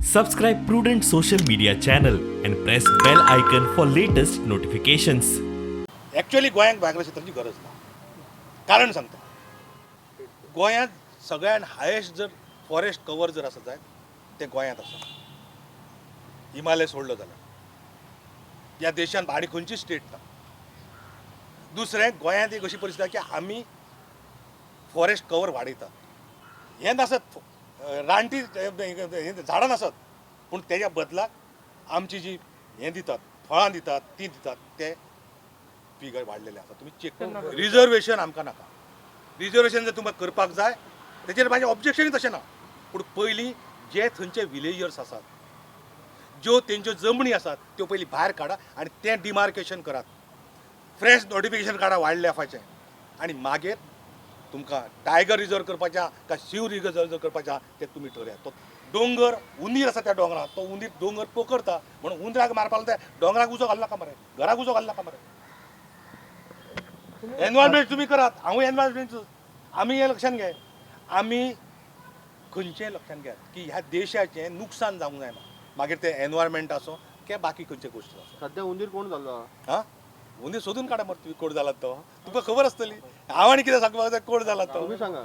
Subscribe Prudent social media channel and press bell icon for latest notifications. Actually गोंयांक व्याघ्र क्षेत्राची गरज ना. कारण सांगता, गोंयांत सगळ्यान हायेस्ट जर फॉरेस्ट कवर जर आसा जायत तें गोंयांत आसा. हिमालय सोडलो जाल्यार ह्या देशांत आनी खंयची स्टेट ना. दुसरें, गोंयांत एक अशी परिस्थिती आसा की आमी फॉरेस्ट कवर वाडयतात. हें नासत, रानटी हें झाडां नासत, पूण तेज्या बदलाक आमची जी हें दितात, फळां दितात, तीं दितात, ते फिगर वाडलेले आसा. तुमी चेक. रिजर्वेशन आमकां नाका. रिजर्वेशन जर तुमकां करपाक जाय, तेचेर म्हाजें ऑब्जेक्शनूय तशें ना, पूण पयलीं जे थंयचे विलेजर्स आसात, ज्यो तेंच्यो जमणी आसात, त्यो पयलीं भायर काडा आनी तें डिमार्केशन करात. फ्रेश नोटिफिकेशन काडा वायल्ड लायफाचें आनी मागीर तुमकां टायगर रिजर्व करपाचें आहा काय शिव रिजर्व करपाचें आहा तें तुमी ठरयात. तो दोंगर, उंदीर आसा त्या दोंगरार, तो उंदीर दोंगर पोखरता म्हणून उंदराक मारपाक त्या दोंगराक उजो घालनाका मरे, घराक उजो घालनाका मरे. एनवायरमेंट तुमी करात, हांवूय एनवायरमेंट. आमी हें लक्षांत घे, आमी खंयचें लक्षांत घेयात की ह्या देशाचें नुकसान जावंक जायना, मागीर तें एनवायरमेंट आसूं की बाकी खंयचे गोश्टी आसूं. सध्या उंदीर कोण जाल्लो? हां, उंदीर सोदून काडा मरे तुमी, कोण जाला तो तुमकां खबर आसतली. हांव आनी कितें सांगपाक जाय? कोण जाला तो? तुम्ही सांगा.